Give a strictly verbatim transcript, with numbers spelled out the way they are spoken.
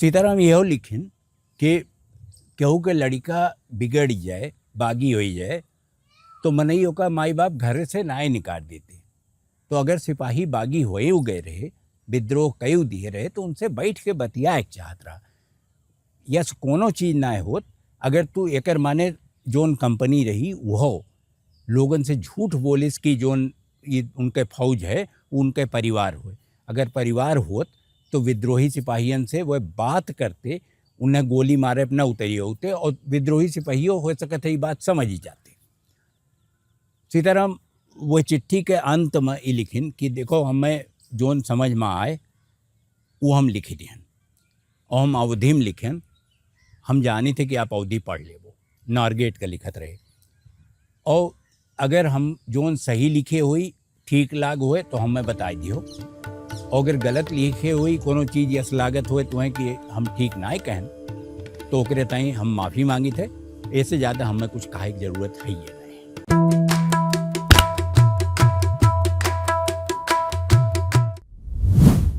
सीताराम यहो लिखिन कि केहू के लड़िका बिगड़ जाए, बागी होइ जाए, तो मनई ओका माई बाप घरे से नाय निकाल देते। तो अगर सिपाही बागी होए गए रहे, विद्रोह कई दिए रहे, तो उनसे बैठ के बतियाए के चाहत रहा। यस कोनो चीज नाय होत, अगर तू एकर माने जोन कंपनी रही, वह लोगन से झूठ बोलिस कि जोन ये उनके फौज है, वो उनके परिवार होए। अगर परिवार होत, तो विद्रोही सिपाहियन से वह बात करते, उन्हें गोली मारे पे न उतरी होते, और विद्रोही सिपाहियों हो सकत है, ये बात समझ ही जाते। सीताराम वो चिट्ठी के अंत में ई लिखिन कि देखो, हमें जोन समझ में आए, वो हम लिखि दिहन, और हम अवधी में लिखेन। हम जानी थे कि आप अवधी पढ़ लेबो, नारगेट का लिखत रहे। और अगर हम जोन सही लिखे होई, ठीक लाग होए, तो हमें बताई दियो। और अगर गलत लिखे होई, कोनो चीज यस लागत होए तुम्हें कि हम ठीक नाय कहन, तो ओकरे ताई हम माफी मांगी थे। ऐसे ज्यादा हमें कुछ कहे की जरूरत है ही है।